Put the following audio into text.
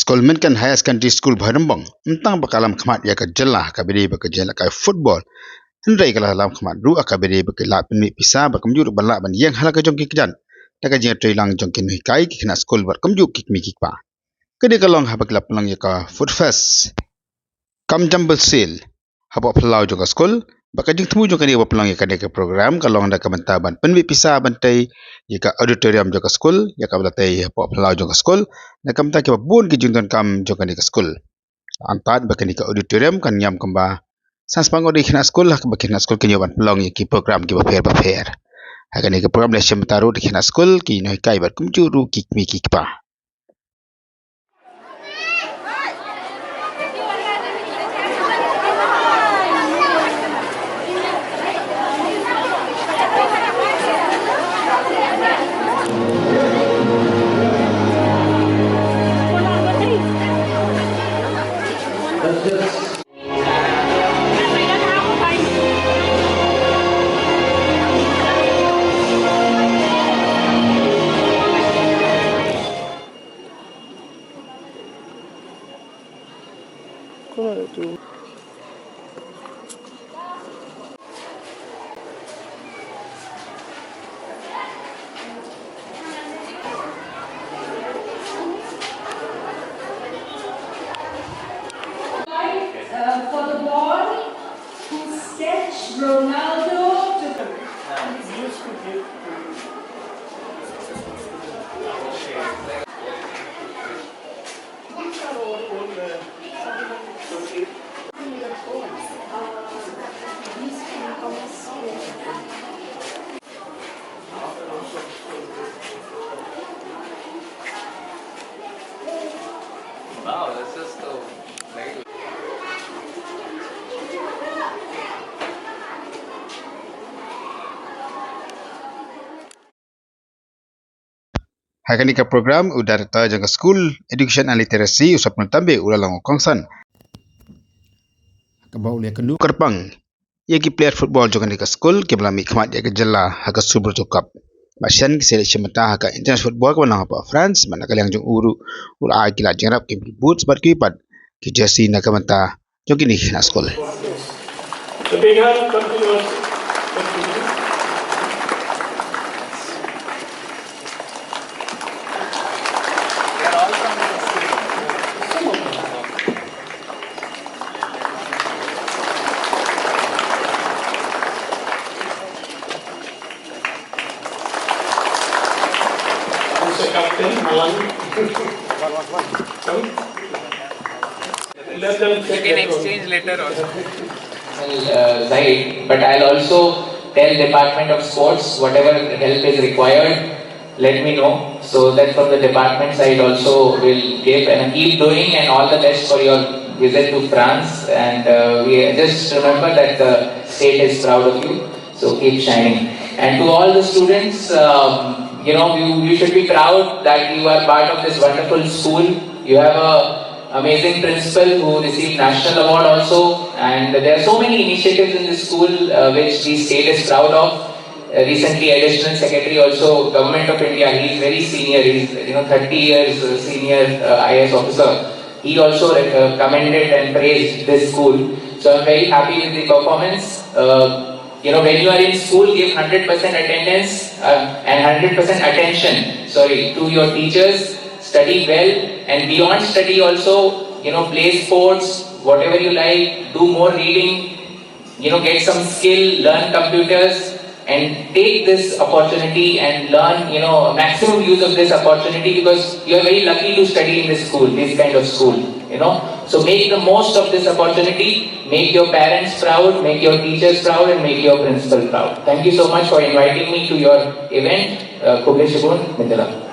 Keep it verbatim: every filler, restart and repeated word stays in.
Skul Minkan Higher Secondary School Bhairembong, ym tang ba ka lam khmat ïa ka jylla ha kaba ïadei bad ka jingïalehkai football, hynrei ka la lam khmat ruh ha kaba ïadei bad ka lad pynmih pisa bad kumjuh ruh ban lah ban ïeng ha la ka jong ki kjat da ka jingïatreilang jong ki nonghikai, ki khynnah skul bad kumjuh ki kmie ki kpa. Kane ka long haba ki la pynlong ïa ka Food Fest cum Jumble Sale hapoh phyllaw jong ka skul. Bad ka jingthmu jong kane ba pynlong ïa kane ka program ka long da ka bynta ban pynmih pisa ban tei ïa ka auditorium jong ka skul, ïa kaba la tei hapoh phyllaw jong ka skul, da ka bynta kiba bun ki jingdonkam jong kane ka skul. Antad ba kane ka auditorium kan ïam kumba san spah ngut ki khynnah skul, ha kaba ki khynnah skul kin ïoh ban pynlong ïa ki program kiba pher ba pher. Ha kane ka program la shim bynta ruh da ki khynnah skul, ki nonghikai bad kumjuh ruh ki kmie ki kpa. Uh, for the ball, who sketch Ronaldo to the Wow, this is the very Ha kane ka program, u Director jong ka School Education and Literacy, u Sopnu Tambe, u la long u kongsan. Kaba u la ïakynduh kyrpang ïa ki player football jong kane ka skul kiba la mih khmat ïa ka jylla ha ka Subrajo Cup. Bad shen ki sa leit shim bynta ha ka international football kaba long hapoh France, bad na ka liang jong u ruh u la ai ki lad jingïarap, ki boots bad ki pat ki jersey na ka bynta jong kine ki khynnah skul. A big hand, come to yours. Who's the captain? Malang. Come. Let them check. You can exchange later also. Uh, side, but I'll also tell Department of Sports whatever help is required, let me know, so that from the department side also will give and keep doing, and all the best for your visit to France. And uh, we just remember that the state is proud of you. So keep shining. And to all the students, um, you know, you, you should be proud that you are part of this wonderful school. You have a amazing principal who received national award also. And there are so many initiatives in this school uh, which the state is proud of. Uh, recently, additional secretary also, Government of India. He is very senior. He is, you know, thirty years uh, senior uh, I A S officer. He also uh, commended and praised this school. So I'm very happy with the performance. Uh, you know, when you are in school, give hundred percent attendance uh, and hundred percent attention, sorry, to your teachers. Study well, and beyond study also, you know, play sports, whatever you like, do more reading, you know, get some skill, learn computers, and take this opportunity and learn, you know, maximum use of this opportunity, because you are very lucky to study in this school, this kind of school, you know. So make the most of this opportunity, make your parents proud, make your teachers proud, and make your principal proud. Thank you so much for inviting me to your event. Uh, Khublei Shibun, Mitila.